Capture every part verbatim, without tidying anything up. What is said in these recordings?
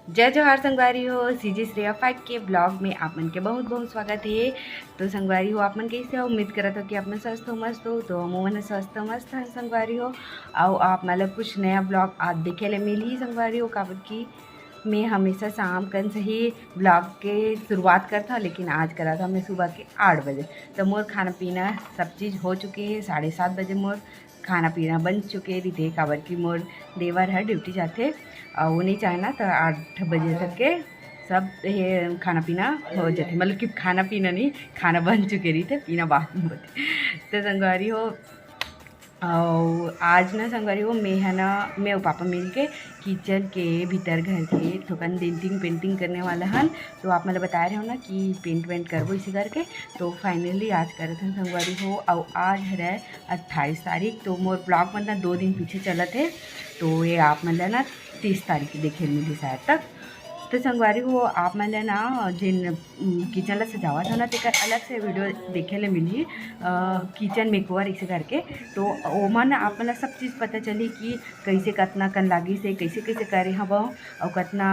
जय जोहार संगवारी हो, सीजी श्रेया फैक्ट के ब्लॉग में आप मन के बहुत बहुत स्वागत हे। तो संगवारी हो, आप मन कैसे हो? उम्मीद करत हो कि आप मन स्वस्थ हो, मस्त हो। तो हमू मन स्वस्थ मस्त हन संगवारी हो। अउ आप मन ला कुछ नया ब्लॉग आज देखे ले मिलही संगवारी हो, काबर कि मैं हमेशा शाम कन से ही ब्लॉग के शुरुआत करता हूँ, लेकिन आज करा था मैं सुबह के आठ बजे। तो मोर खाना पीना सब चीज़ हो चुके हे। साढ़े सात बजे मोर खाना पीना बन चुके रहिथे, काबर कि मोर देवर ह ड्यूटी जाथे अउ वो नहीं चाहे ना, तो आठ बजे तक के सब ये खाना पीना हो जाथे। मतलब कि खाना पीना नहीं, खाना बन चुके रहिथे, पीना बाद में होथे। तो संगवारी हो, अउ आज ना संगवारी हो, मैं ह ना, मैं अउ पापा मिल के किचन के भीतर घर के थोकन डेंटिंग पेंटिंग करने वाला हन। तो आप मन ल बताए रहे हो ना कि पेंट वेंट करबो इसे करके। तो फाइनली आज करत हन संगवारी हो। अउ आज हरे अट्ठाईस तारीख, तो मोर ब्लॉग मन ना दो दिन पीछे चलत हे। तो ये आप मन ल ना तीस तारीख के देखे मिली शायद तक। तो संगवारी हो, आप मन ल ना जिन उम, किचन ला सजावत हो ना, तेकर अलग से वीडियो देखे ले मिलही, अ, किचन मेकओवर इसे करके। तो ओमा ना आप मन ला सब चीज़ पता चलही कि कैसे कतना कन लागिस हे, कैसे कैसे करे हवं अउ कतना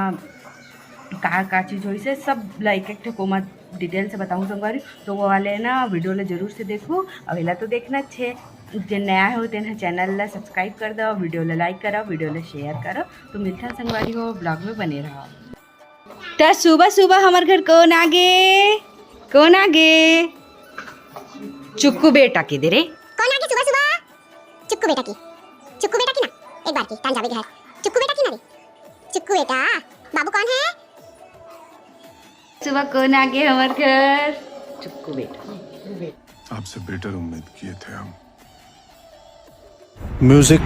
का का चीज़ होइस हे, सब ला एक एक ठो ओमा डिटेल से बताऊँ संगवारी। तो वो वाले ना वीडियो ला जरूर से देखो। अउ एला तो देखना छे, जे नया हो तेन ह चैनल ला सब्सक्राइब कर दो, वीडियो ला लाइक करो, वीडियो ला शेयर करो। तो मिलथन संगवारी हो, ब्लॉग में बने रहो। त सुबह सुबह हमर घर कौन आगे? कौन आगे? चुक्कू बेटा के दे रे। कौन आगे सुबह सुबह? चुक्कू बेटा की। चुक्कू बेटा की ना? एक बार की, टाइम जावे घर। चुक्कू बेटा की ना रे? चुक्कू बेटा, बाबू कौन है? सुबह कौन आगे हमर घर? चुक्कू बेटा। आपसे बेटर उम्मीद किए थे हम। म्यूजिक।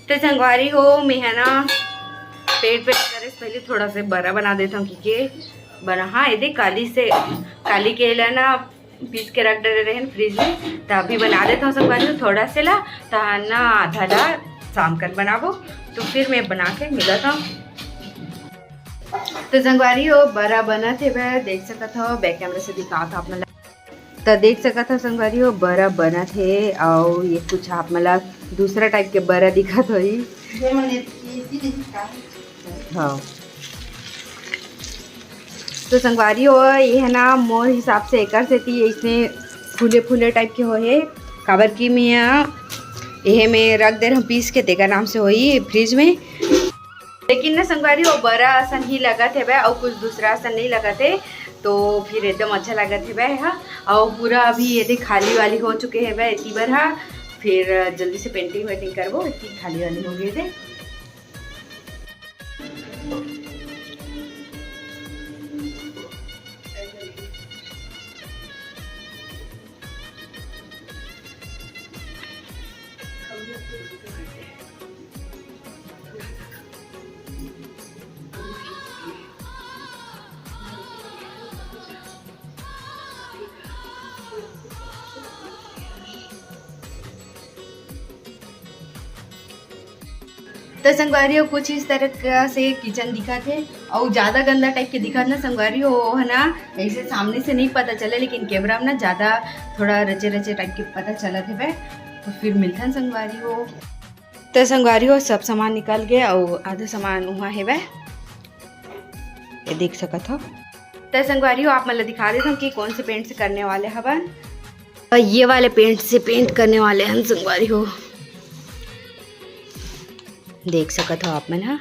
तो संगवारी हो, मैं है ना पेट पेट करे से पहले थोड़ा से बरा बना देता हूँ, क्योंकि बना, हाँ, ये देख, काली से, काली के ला ना पीस के रख डरे रहन फ्रिज में, तो अभी बना देता हूँ संगवारी हो थोड़ा से ला, तो ना आधा ला शाम कन बनाबो, तो फिर मैं बना के मिलत हूँ। तो संगवारी हो, बरा बनत हे, देख सकत हो, बैक कैमरा से दिखात हो आप मन ला। तो देख सकत हो संगवारी हो, बरा बनत हे, अउ ये कुछ आप मन ला दूसरा टाइप के बरा दिखत होही। हाँ, तो संगवारी हो, ये है ना, मोर हिसाब से एकर सेती इसने फूले फूले टाइप के होहे, काबर कि मैं एहे में रख दे रहूँ पीस के, तेकर नाम से होही फ्रिज में। लेकिन ना संगवारी हो, बरा असन ही लगत हेवय अउ कुछ दूसरा असन नहीं लगत हे, तो फिर एकदम अच्छा लगत हेवय हा। अउ पूरा अभी ये दे खाली वाली हो चुके हेवय एती बर हा, फिर जल्दी से पेंटिंग वेंटिंग करबो, इतनी खाली वाली हो गई थे। तो संगवारी हो, कुछ इस तरह का से किचन दिखत हे, अउ ज्यादा गंदा टाइप के दिखत ना संगवारी हो, है ना, ऐसे सामने से नहीं पता चले, लेकिन कैमरा में ना ज्यादा थोड़ा रचे रचे टाइप के पता चलत हेवय। तो फिर मिलथन संगवारी हो। तो संगवारी हो, सब सामान निकल गए, अउ आधा सामान उहाँ हेवय, ये देख सकत हो। तो संगवारी हो, आप मन ला दिखा देथन कि कौन से पेंट से करने वाले हवन। और ये वाले पेंट से पेंट करने वाले हन संगवारी हो, देख सकत हो आप मन हा।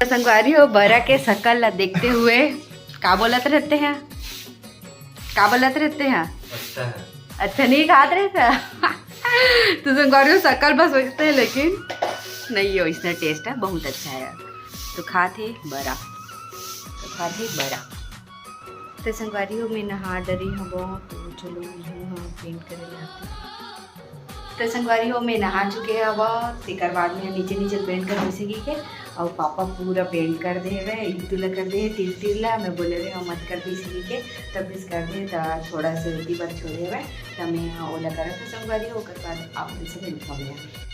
संगवारी हो, बरा के शकल ला देखते हुए का बोलत रहते हैं, का बोलत रहते हैं? अच्छा है। अच्छा नहीं खात रहता। तो संगवारी हो, शकल बस वैसने हे, लेकिन नहीं, ये वैसने taste हे, बहुत अच्छा हे। तो खात हे बरा, तो खात हे बरा। तो संगवारी हो, मैं नहा डरे हवं, तो चलो इहू ह paint करे ला। तो संगवारी हो, मैं नहा चुके हवं, तेकर बाद में नीचे नीचे paint कर दूँ इसे के, अउ पापा पूरा paint कर दे हवे, एक दू ला कर दे हे, तीर तीर ला। मैं बोले रहे हवं मत कर दे इसे के, तब इस कर दे, त थोड़ा से ओती बर छोड़े हवे, त मैं ओला करत हवं संगवारी हो, ओकर बाद आप मन से मिलत हवं।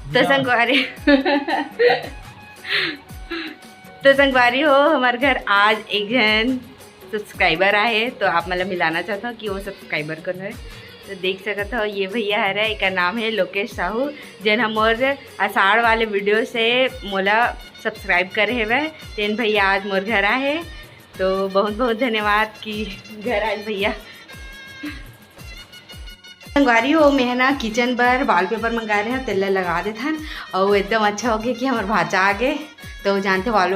तो संगवारी, तो संगवारी हो, हमर घर आज एक झन subscriber आए हे, तो आप मन ला मिलाना चाहत हवं कि वो subscriber कोन हे। तो देख सकत हव, ये भैया हरे, एकर नाम हे लोकेश साहू, जेन ह मोर अषाढ़ वाले video से मोला subscribe करे हवे। तेन भैया आज मोर घर आए हे, तो बहुत बहुत धन्यवाद कि घर आए भैया। संगवारी हो, मैं ह ना kitchen बर wallpaper मंगाए रहे हवं, तेला लगा देथन, अउ एकदम अच्छा हो गे कि हमर भांचा आ गे। तो जानते wall,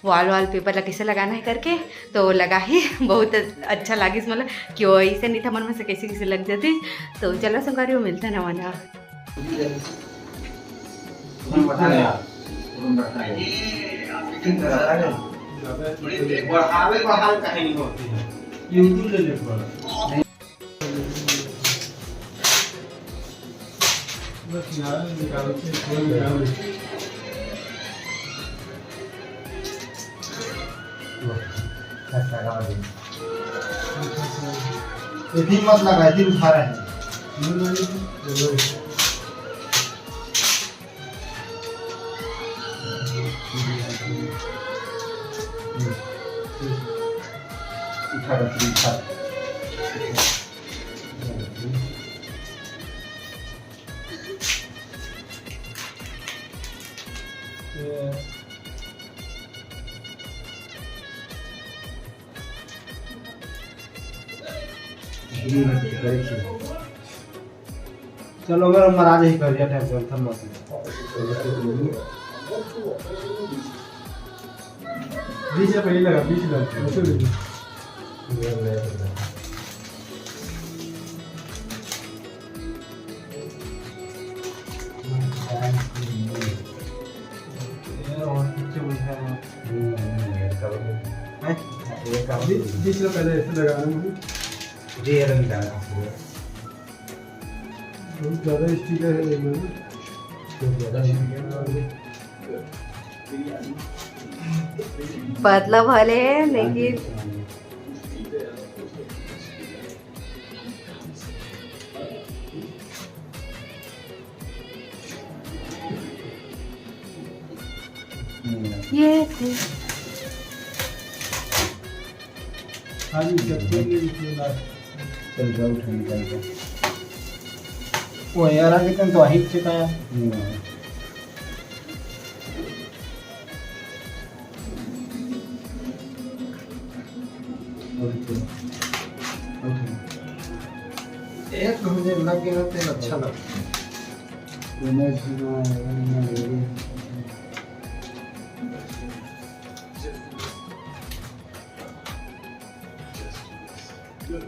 wall wallpaper ला कैसे लगाना हे करके, तो लगा ही बहुत अच्छा लागिस मोला कि वो ऐसे नहीं था मन में से कैसे कैसे लग जाते। तो चलो संगवारी हो, मिलता ना मना। बढ़ावे बढ़ावे कहीं नहीं होती है। YouTube ले ले थोड़ा। बस यार, निकालो, फिर फोन निकालो। ये भी मत लगा, ये भी उठा रहे हैं। उठा रहा, उठा रहा। चलो, अगर हम महाराज ही कर दिया time, tension मत ले। बीच में पहले लगा, बीच में लगा, ऐसे लगा। यार, और पीछे बैठा है। हम्म, हम्म, ये कवर है। हैं? ये कवर बी-, बीच में पहले ऐसे लगा रहा हूँ। जी, ये रंग डाला। बहुत ज़्यादा sticker है ये वाला। बहुत ज़्यादा sticker है। पतला भले है, लेकिन ये थे। हाँ जी, जब भी ये निकलेगा। चल जाओ, उठा निकाल के। ओ यार, आगे तुम तो आही चुका है। हम्म। एक घंटे लग गया तो अच्छा लगता है।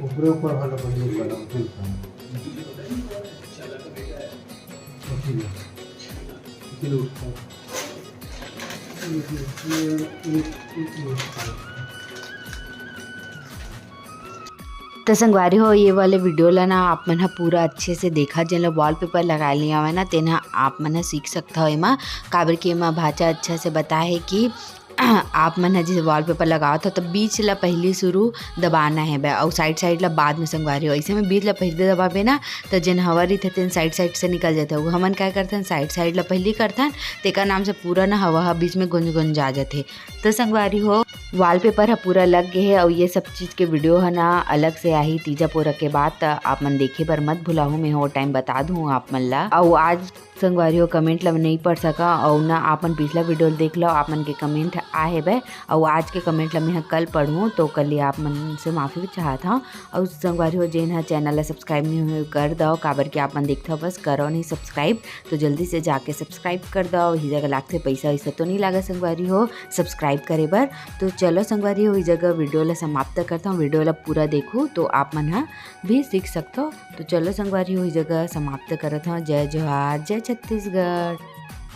ऊपरे ऊपर वाला बंद करो, फिर करो। तो संगवारी हो, ये वाले video ला ना आप मन ह पूरा अच्छे से देखा, जेन ला wallpaper लगाए ले आवे ना, तेन ह आप मन ह सीख सकत हव एमा, काबर कि एमा भांचा अच्छा से बताए हे कि आप मन ह जैसे वॉलपेपर लगावत हो, तो बीच ला पहिली शुरू दबाना हे बे, अउ साइड साइड ला बाद में संगवारी हो। ऐसे में बीच ला पहिली दबाबे ना, तो जेन हवा रहिथे, तेन साइड साइड से निकल जाथे। अउ हमन काय करथन, साइड साइड ला पहिली करथन, तेकर नाम से पूरा ना हवा ह बीच में गुंज गुंज आ जाथे। तो संगवारी हो, वॉलपेपर ह पूरा लग गे हे, अउ ये सब चीज के वीडियो ह ना अलग से आही तीजा पोरा के बाद, त आप मन देखे बर मत भुलाहू, मैं ओ टाइम बता दूँ आप मन ला। अउ आज संगवारी हो, कमेंट ला नहीं पढ़ सका, अउ ना आप मन पिछला वीडियो ल देख लो, आप मन के कमेंट आहे बे, अउ आज के कमेंट ला मैं ह कल पढ़ूँ, तो कल ही आप मन से माफी भी चाहत हूँ। अउ संगवारी हो, जेन ह चैनल ला सब्सक्राइब नहीं हुए, कर दो, काबर कि आप मन देखथव बस, करो नहीं सब्सक्राइब, तो जल्दी से जाके सब्सक्राइब कर दो। वही जगह लागथे पैसा वैसा तो नहीं लागा संगवारी हो सब्सक्राइब करे बर। तो चलो संगवारी हो, वही जगह वीडियो ला समाप्त करता हूँ, वीडियो ला पूरा देखो, तो आप मन ह भी सीख सकथव। तो चलो संगवारी हो, वही जगह समाप्त करत हूँ। जय जोहार, जय छत्तीसगढ़।